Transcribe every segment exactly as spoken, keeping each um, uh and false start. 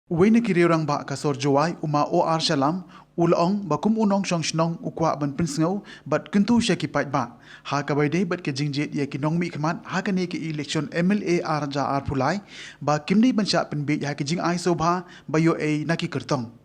Uwei na ki rangbah ka sor Jowai, u ma O R Shallam, u la ong ba kum u nongshong shnong u kwah ban pynsngew bad kyntu sha ki paidbah ha kaba ïadei bad ka jingjied ïa ki nongmihkhmat ha kane ka election M L A ar hajar arphew lai, ba kim dei ban shah pynbiej ha ki jingai sngewbha ba ïoh ei na ki kyrtong.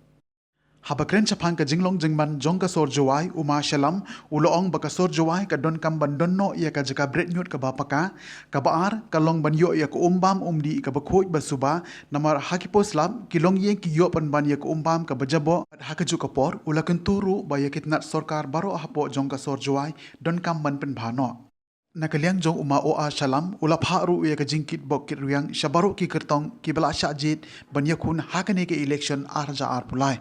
Haba kren shaphang ka jinglong jingman jong ka sor Jowai, u ma Shallam u la ong ba ka sor Jowai ka donkam ban don noh ïa ka jaka bret ñiut kaba paka. Kaba ar ka long ban ïoh ïa ka um bam um dih kaba khuid ba suba, namar ha ki por slap ki longïing ki ïoh pynban ïa ka um bam kaba jaboh. Ha kajuh ka por u la kyntu ruh ba ïa ki tnat sorkar baroh hapoh jong ka sor Jowai donkam ban pynbha noh. Na ka liang jong u ma O R Shallam u la phah ruh ïa ka jingkitbok kitrwiang sha baroh ki kyrtong kiba la shah jied ban ïakhun ha kane ka election ar hajar arphew lai.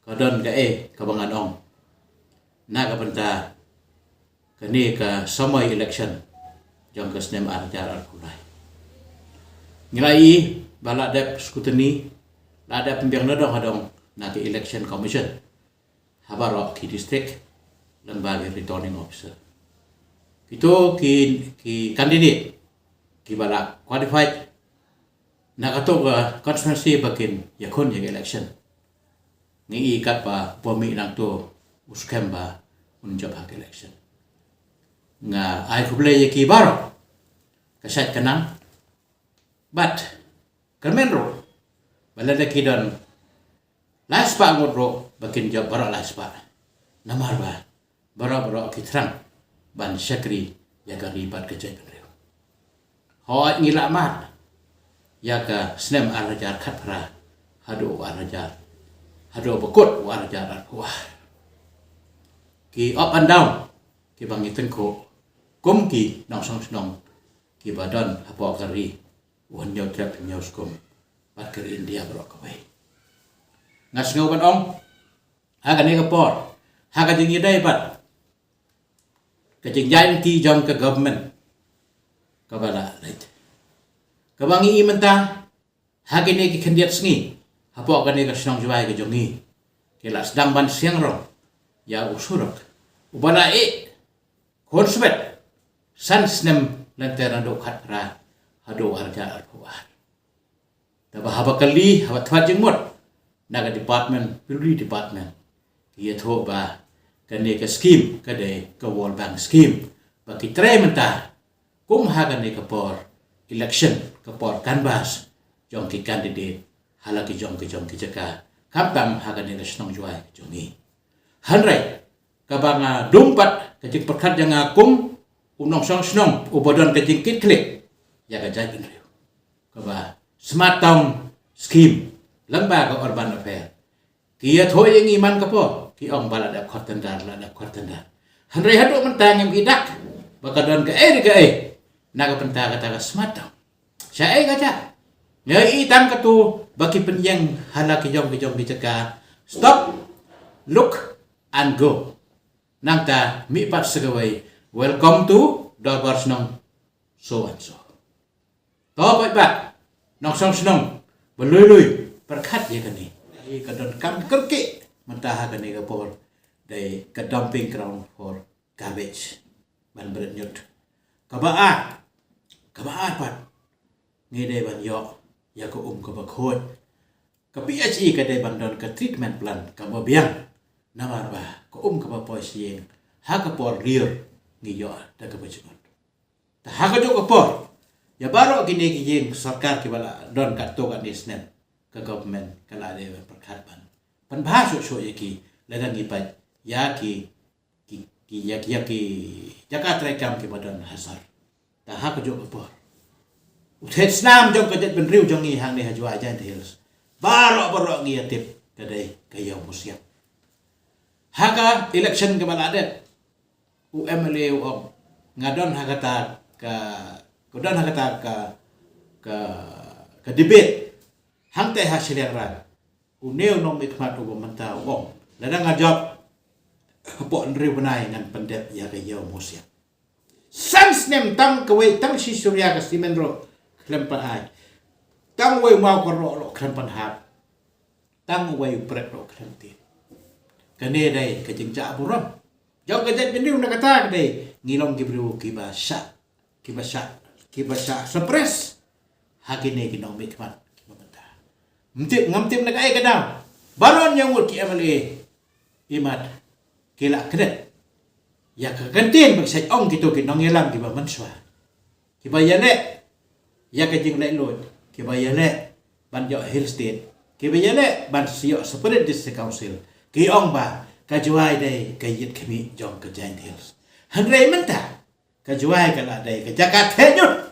Ka don kaei kaba ngan ong na ka bynta kane ka samoi election jong ka snem ar hajar arphew lai. Ngi la ïohi ba la dep scrutiny, la dep pynbiang nadong hadong na ka Election Commission ha baroh ki district lyngba ki returning officer. Kito ki, ki candidate kiba la qualified na kato ka constituency ba kin ïakhun ïa ka election. Ngi i katba u mih nangto u skhem ba un jop ha ka election. Nga ai khublei ïa ki baroh, ka shait ka nang. Bad kyrmen ruh ba lada ki don lai spah ngut ruh ba kin jop baroh lai spah. Namar ba baroh baroh ki thrang ban shakri ïa ka ri bad ka jaitbynriew. Hooid, ngi la mad ïa ka snem ar hajar khatphra haduh ar hajar, haduh ba kut u ar hajar arphew ar. Ki up and down kiba ngi tyngkhuh kum ki nongshong shnong kiba don hapoh ka ri u hynñiew trep hynñiew skum bad ka ri India baroh kawei. Nga sngew ban ong ha kane ka por, ha ka jingïadei bad ka jingïaid lynti jong ka government kaba la leit, kaba ngi i mynta ha kine ki khyndiat sngi hapoh kane ka shnong Jowai ka jong ngi, ki la sdang ban sngewrong ïa u surok uba la ïeh khun swet san snem lynter naduh khatphra haduh ar hajar arphew ar. Te ba haba kylli, haba thwat jingmut na ka department, Building Department, ki ïathuh ba kane ka scheme ka dei ka World Bank scheme, ba ki trei mynta kum ha kane ka por election, ka por canvass jong ki candidate ha la ki jong ki jong ki jaka, khamtam ha kane ka shnong Jowai ka jong ngi. Hynrei kaba nga dum pat ka jingpyrkhat jong nga kum u nongshong shnong uba don ka jingkitkhlieh ïa ka jaitbynriew, kaba Smart Town Scheme lyngba ka Urban Affairs, ki ïathuh ïa ngi man ka por, ki ong ba la dep khot tender, la dep khot tender. Hynrei haduh mynta ngim i dak ba ka don kaei re kaei na ka bynta kata ka Smart Town. Shaei ka jaka? Nga i tang katu ba ki pynïeng ha la ki jong ki jong ki jaka, stop, look and go. Nangta mih pat sa kawei, welcome to Dorbar Shnong so and so. To paidbah, nongshong shnong ba lui lui, pyrkhat ïa kane. Ka donkam kyrkieh mynta ha kane ka por, dei ka dumping ground for garbage ban bret ñiut. Kaba ar, kaba ar pat, ngi dei ban ïoh ïa ka um kaba khuid. Ka P H E ka dei ban don ka treatment plant kaba biang, namar ba ka um kaba poi sha ïing ha ka por lyiur ngi ïoh da kaba jngut. Te ha kajuh ka por, ïa baroh kine ki ïing sorkar kiba la don katto katne snem, ka government ka la dei ban pyrkhat ban pynbha shuh shuh ïa ki, lada ngi peit ïa ki, ki, ki, ïa ki, ïa ki jaka treikam kiba don ha sor. Te ha kajuh ka por, u thied snam jong ka jaitbynriew jong ngi hangne ha Jowai Jaintia Hills, baroh baroh ngi ïa tip ka dei ka Ïew Musiang. Ha ka election kaba la dep, u M L A u ong, nga don ha kata ka, ka don ha kata ka, ka, ka debate hangta ha Shillong Rang. Une u nongmihkhmat uba mynta u ong, lada nga jop hapoh hynriew bnai ngan pyndep ïa ka Ïew Musiang. San snem tang kawei, tang shi suria ka simen ruh khlem pynhai, tang uwei u maw ka roh ruh khlem pynhap, tang uwei u prek ruh khlem tied. Kane dei ka jingjah burom jong ka jaitbynriew, na kata ka dei ngi long ki briew kiba shah, kiba shah, kiba shah suppress ha kine ki nongmihkhmat kiba mynta. Ngam tip, ngam tip na kaei ka daw. Baroh ngut ki M L A i mat ki la klet ïa ka kyntien ba ki sa ong kito ki nongïalam kiba mynshuwa, kiba ïaleh ïa ka jinglaitluid, kiba ïaleh ban ïoh Hill State, kiba ïaleh ban ïoh separate district council. Ki ong ba ka Jowai dei ka ïit khmih jong ka Jaintia Hills. Hynrei mynta ka Jowai ka la dei ka jaka theh ñiut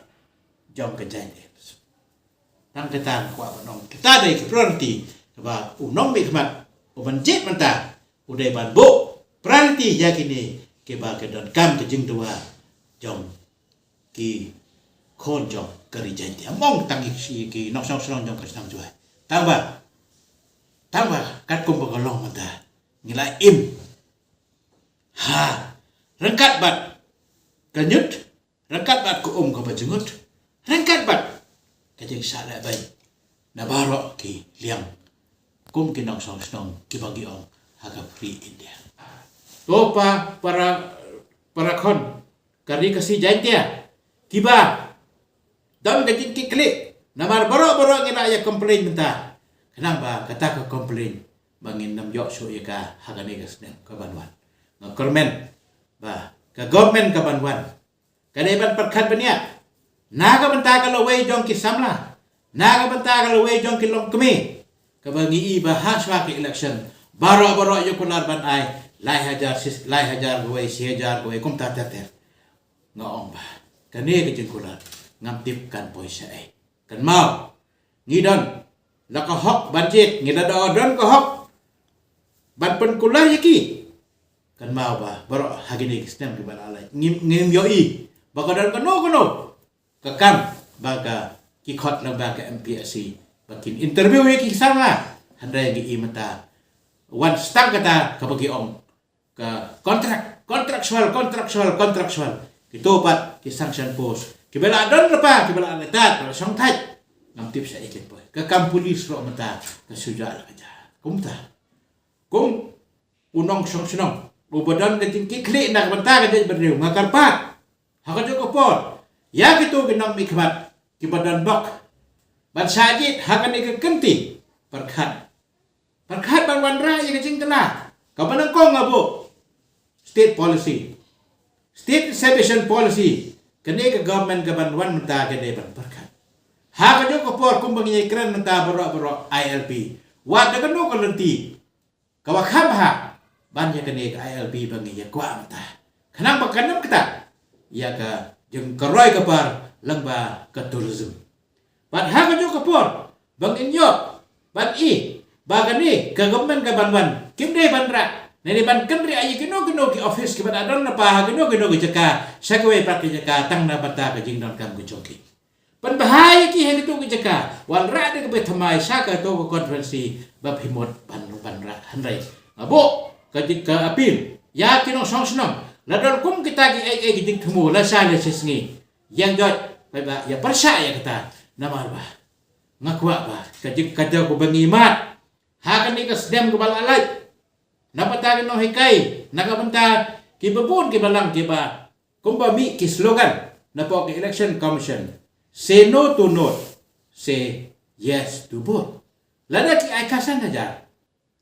jong ka Jaintia Hills. Tang kata nga kwah ban ong, kita dei ki priority kaba u nongmihkhmat u ban jied mynta u dei ban buh priority ïa kine kiba ki donkam ka jingdawa jong ki khun jong ka ri Jaintia. Ym ong tang ïa ki nongshong shnong jong ka shnong Jowai. Tang ba, tang ba katkum ba ka long mynta ngi la im ha ryngkat bad ka ñiut, ryngkat bad ka um kaba jngut, ryngkat bad ka jingshah lehbeiñ na baroh ki liang kum ki nongshong shnong kiba ngi ong ha ka Free India. To pa para, para khun ka Ri Khasi Jaintia kiba don ka jingkitkhlieh, namar baroh baroh ngi la ïa complain mynta. Khnang ba kata ka complain ba ngin nym ïoh shuh ïa ka ha kane ka snem ka ban wan. Nga kyrmen ba ka government ka ban wan ka dei ban pyrkhat bniah na ka bynta ka lawei jong ki samla, na ka bynta ka lawei jong ki longkmie, kaba ngi i ba ha shuwa ki election baroh baroh ïa kular ban ai lai hajar, sis, lai hajar kawei, shi hajar kawei, kumta ter ter. Nga ong ba kane ka jingkular ngam tip kan poi shaei. Kynmaw, ngi don la ka hok ban jied, ngi la don ka hok ban pynkular ïa ki. Kynmaw ba baroh ha kine ki snem kiba la leit ngim, ngim ïohi ba ka don kano kano ka kam ba ka ki khot lang ba ka M P S C ba kin interview ïa ki samla. Hynrei ngi i mynta wan stang kata kaba ki ong ka contract, contractual, contractual, contractual. Kito pat ki sanction post kiba la don lypa, kiba la leit, ba la shong thait. Ngam tip shaei kin poi. Ka kam police ruh mynta ka shu jah la ka jah. Kumta kum u nongshong shnong uba don ka jingkitkhlieh na ka bynta ka jaitbynriew, nga kyrpad ha kajuh ka por ïa kito ki nongmihkhmat kiba don bok ban shah jied ha kane ka kynti, pyrkhat, pyrkhat ban wanrah ïa ka jingkylla kaba nyngkong, nga buh state policy, state reservation policy. Kane ka government ka ban wan mynta ka dei ban pyrkhat ha kajuh ka por kumba ngi ïakren mynta baroh baroh I L P. Wat da kano ka lynti kaba kham bha ban ïa kane ka I L P ba ngi ïa kwah mynta, khnang ba kan ym ktah ïa ka jingkaroi ka par lyngba ka tourism. Bad ha kajuh ka por ba ngin ïoh ban i ba kane ka government ka ban wan kim dei ban rah ne dei ban kynriah ïa kino kino ki office kiba da don lypa ha kino kino ki jaka sha kawei pat ka jaka tang na bynta ka jingdonkam ka jong ki. Pynbha ïa ki ha kito ki jaka, wanrah da kaba thymmai sha kato ka conference ba phi mut ban, ban rah. Hynrei nga buh ka jing, ka appeal ïa ki nongshong shnong, la don kum kita ki ei ei ki jingthmu, la shai la shisngi, ïeng joit, peit ba ïa pyrshah ïa kata. Namar ba nga kwah ba ka jing, ka jaka ba ngi mad ha kane ka snem kaba la leit, na bynta ki nonghikai, na ka bynta kiba bun kiba lang kiba kumba mih ki slogan napoh ka Election Commission, "Say no to note, say yes to vote." Lada ki ai ka san hajar,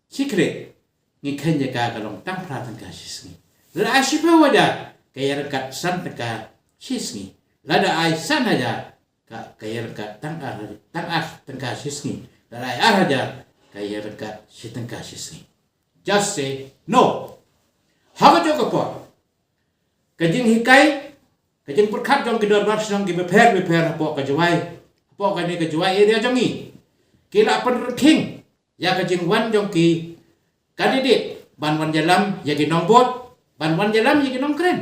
shi klik ngi kheiñ ïa ka ka long tang phra tyngka shisngi. Lada ai shiphew hajar ka ïaryngkat san tyngka shisngi. Lada ai san hajar ka, ka ïaryngkat tang ar, tang ar tyngka shisngi. Lada ai ar hajar ka ïaryngkat shi tyngka shisngi. Just say no. Ha kajuh ka por ka jinghikai, ka jingpyrkhat jong ki dorbar shnong kiba pher bapher hapoh ka Jowai, hapoh kane ka Jowai area jong ngi, ki la pynrkhing ïa ka jingwan jong ki candidate ban wan ïalam ïa ki nongbud, ban wan ïalam ïa ki nongkren.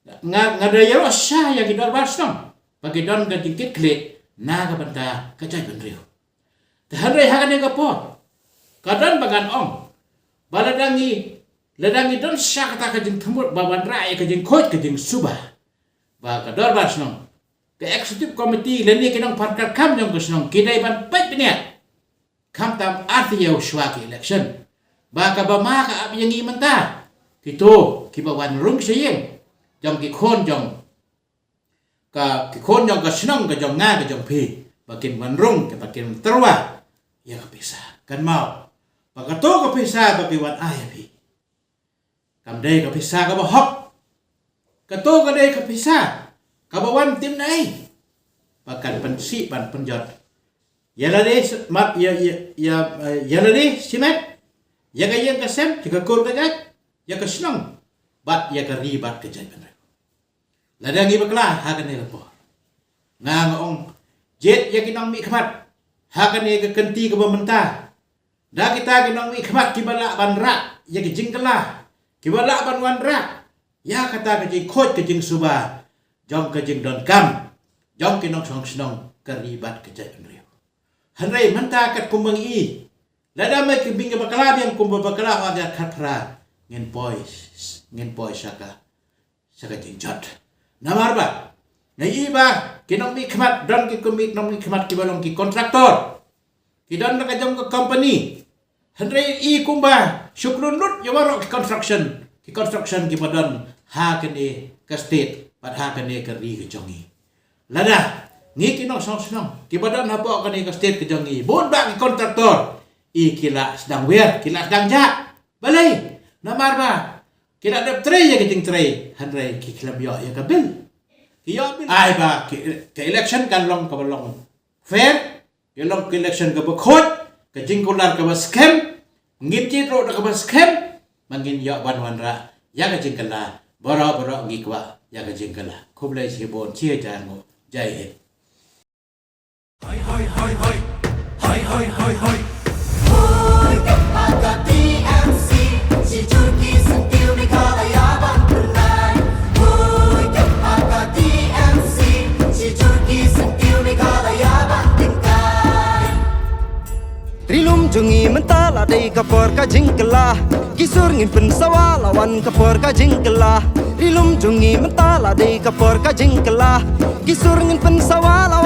Nga, nga da ïaroh sha ïa ki dorbar shnong ba ki don ka jingkitkhlieh na ka bynta ka jaitbynriew. Te hynrei ha kane ka por ka don ba ngan ong ba lada ngi, lada ngi don sha kata ka jingthmu ba wanrah ïa ka jingkhuid ka jingsuba, ba ka dorbar shnong, ka executive committee lane ki nongpyrkhat kam jong ka shnong ki dei ban peit bniah khamtam ar taïew shuwa ki election. Ba kaba ma ka ap ïa ngi mynta, kito kiba wan rung sha ïing jong ki khun jong ka, ki khun jong ka shnong ka jong nga ka jong phi, ba kin wan rung, ba kin tyrwa ïa ka pisa. Kynmaw ba kato ka pisa ba ki wan ai ïa phi, kam dei ka pisa kaba hok. Kato ka dei ka pisa kaba wan tim na ei, ba kan pynsih ban pynjot ïa lade s-, mat ïa, ïa, ïa, eh, ïa lade shimet, ïa ka ïing ka sem, ïa ka kur ka jait, ïa ka shnong, bad ïa ka ri bad ka jaitbynriew. Lada ngi bakla ha kane ka por, nga nga ong, jied ïa ki nongmihkhmat ha kane ka kynti kaba mynta. Da kita ki nongmihkhmat kiba lah ban rah ïa ka jingkylla, kiba lah ban wanrah ïa kata ka jingkhuid ka jingsuba jong ka jingdonkam jong ki nongshong shnong, ka ri bad ka jaitbynriew. Hynrei mynta katkum ba ngi i, lada ma ki bym bakla biang kumba bakla ha ka khatphra, ngin poi, ngin poi sha ka, sha ka jingjot. Namar ba ngi i ba ki nongmihkhmat, don ki kmie nongmihkhmat kiba long ki kontraktor, ki don na ka jong ka kompani. Hynrei i kumba shu khlun lut ïa baroh ki construction, ki construction kiba don ha kane ka state bad ha kane ka ri ka jong ngi. Lada ngi ki nongshong shnong kiba don hapoh kane ka state ka jong ngi, bun bah ki kontraktor, i ki la sdang wer, ki la sdang jah. Balei? Namar ba ki la dep trei ïa ka jingtrei, hynrei ki khlem ïoh ïa ka bill. Ki ïoh bill ai ba ki, ka election kan long kaba long fair, ka long ka election kaba khuid, ka jingkular kaba skhem. Ngin jied ruh da kaba skhem ba ngin ïoh ban wanrah ïa ka jingkylla. Baroh baroh ngi kwah ïa ka jingkylla. Khublei shibun, shi hajar nguh. Jai Hind. Hoi, hoi, hoi, hoi. Hoi, hoi, hoi, hoi. Hoi, ka pa ka T M C. Shi jur ki syntiew Meghalaya ban pynlait. Hoi, ka pa ka T M C. Shi jur ki syntiew Meghalaya ban pynlait. Ri lum jong ngi mynta la dei ka por ka jingkylla. Ki sur ngin pynsawa la wan ka por ka jingkylla. Ri lum jong ngi mynta la dei ka por ka jingkylla. Ki sur ngin pynsawa la